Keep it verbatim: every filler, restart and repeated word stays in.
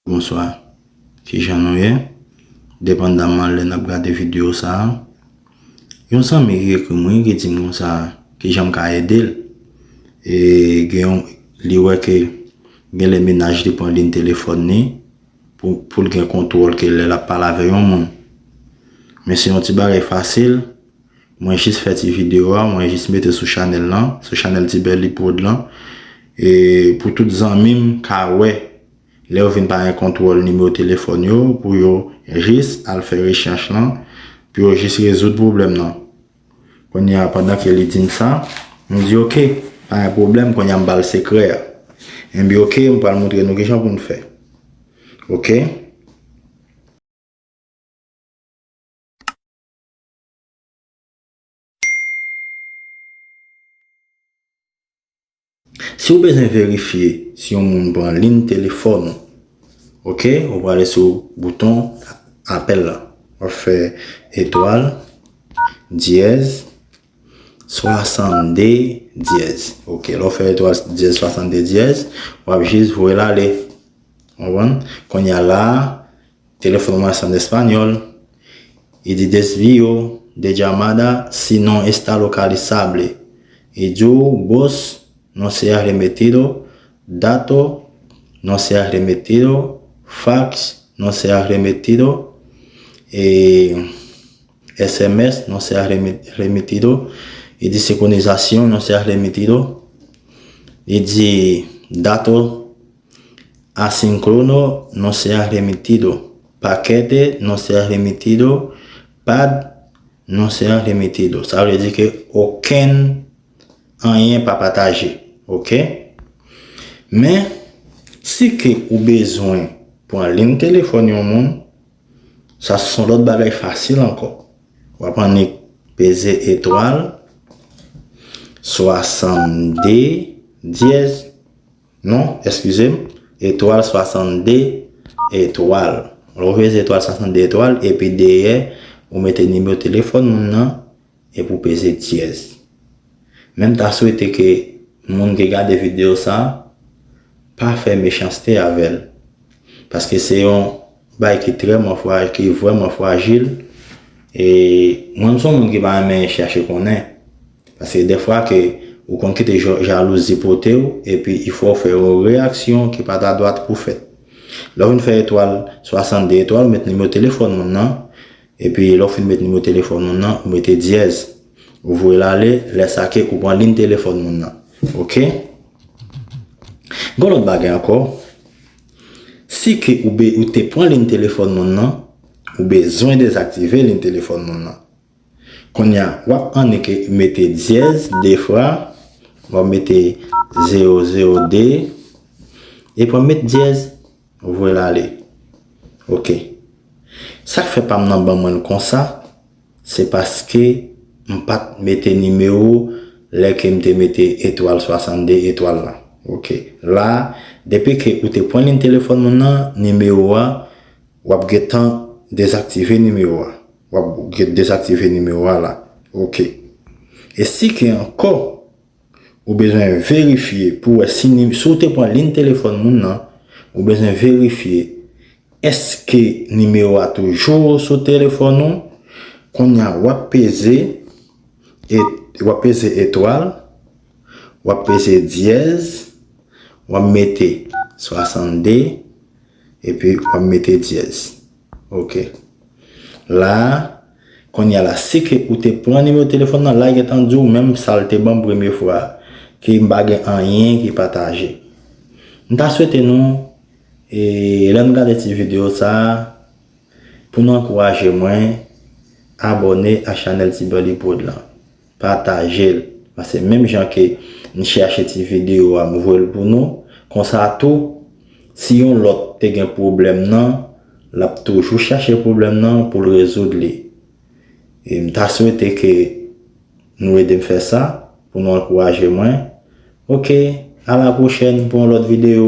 Bonswa. Kijan nou ye? Depandaman lè n ap gade videyo sa a, yon zanmi ki ekri m wi, ki di m konsa, kijan m ka ede l. E gen yon, li wè ke gen lè mennaj li pran liy telefòn li pou, pou l gen kontwòl ke lè l ap pale avè yon moun. Men se yon ti bagay fasil, mwen jis fè ti videyo a, mwen jis mete sou chanèl lan, sou chanèl Ti Bèli Prod lan. E pou tout zanmi m ka wè, lè yo vin pa gen kontwòl nimewo telefòn yo, pou yo jis al fè rechèch lan, pou yo jis rezoud pwoblèm nan. Kounye a, pandan ke li di m sa, m di, "Oke, pa gen pwoblèm," kounye a m ba l sekrè a. M di, "Oke, m pral montre nou kijan pou n fè." Oke? Si w bezwen verifye si yon moun pran liy telefòn ou, oke, ou prale sou bouton apèl la. W ap fè etwal, dyèz, swasannde, dyèz. Oke, lè w fè etwal, dyèz, swasannde, dyèz, w ap jis voye l ale. Konprann? Kounye a la, telefòn mwen se an espanyòl. Li di, "Desvío de llamada si no está localizable." Li di w, "Vos no se ha remitido, dato no se ha remitido, fax no se ha remitido, e, S M S no se ha remi-, remitido." Li di, "Sincronización no se ha remitido." Li di, "Dato asíncrono no se ha remitido, paquete no se ha remitido, pad no se ha remitido." Sa vle di ke okenn anyen pa pataje, oke? Men, si ke ou bezwen pran liy telefòn yon moun, sa se yon lòt bagay fasil ankò. W ap annik peze etwal, swasannde, dyèz, non, eskize m, etwal, swasannde, etwal. Lè w peze etwal, swasannde, etwal, epi dèyè, ou mete nimewo telefòn moun nan, epi w peze dyèz. Men m ta swete ke moun ki gade videyo sa a pa fè mechanste avè l. Paske se yon bagay ki trè mwen fraj-, ki vrèman frajil. E mwen, m se yon moun ki pa renmen chèche konnen. Paske dèfwa ke ou konn kite ja-, jalouzi pote w, epi il fò w fè yon reyaksyon ki pa ta dwat pou fèt. Lè w vin fè etwal swasannde etwal, ou met nimewo telefòn moun nan, epi lè w fin met nimewo telefòn moun nan, ou mete dyèz. Ou voye l ale, lè sa ke ou pran liy telefòn moun nan. Oke? Gon lòt bagay ankò. Si ke ou be-, ou te pran liy telefòn moun nan, ou bezwen dezaktive liy telefòn moun nan. Kounye a, w ap annik mete dyèz de fwa, w ap mete zewo zewo de, epi w ap met dyèz, ou voye l ale. Oke. Sa k fè pa m nan ban mwen l konsa, se paske m pa t mete nimewo lè ke m te mete etwal swasannde etwal la. Oke. La, depi ke ou te pran liy telefòn moun nan, nimewo a, w ap gentan dezaktive nimewo a. W ap gen-, dezaktive nimewo a la. Oke. E si ke ankò ou bezwen verifye pou wè si ni-, si w te pran liy telefòn moun nan, ou bezwen verifye èske nimewo a toujou sou telefòn ou, kounye a w ap peze, e, w ap peze etwal, w ap peze dyèz, w ap mete swasannde, epi w ap mete dyèz. Oke. La, kounye a la, si ke ou te pran nimewo telefòn nan, la, gentan di w menm sa l te ban m premye fwa, ke m pa gen anyen ki pataje. M ta swete nou, e, lè n gade ti videyo sa a, pou nou ankouraje mwen, abòne a chanèl Ti Bèli Prod lan. Pataje l. Paske menm jan ke m chèche ti videyo a, m voye l pou nou. Konsa tou, si yon lòt te gen pwoblèm nan, l ap toujou chèche pwoblèm nan pou l rezoud li. E m ta swete ke nou ede m fè sa, pou nou ankouraje mwen. Oke, a la pwochèn pou yon lòt videyo.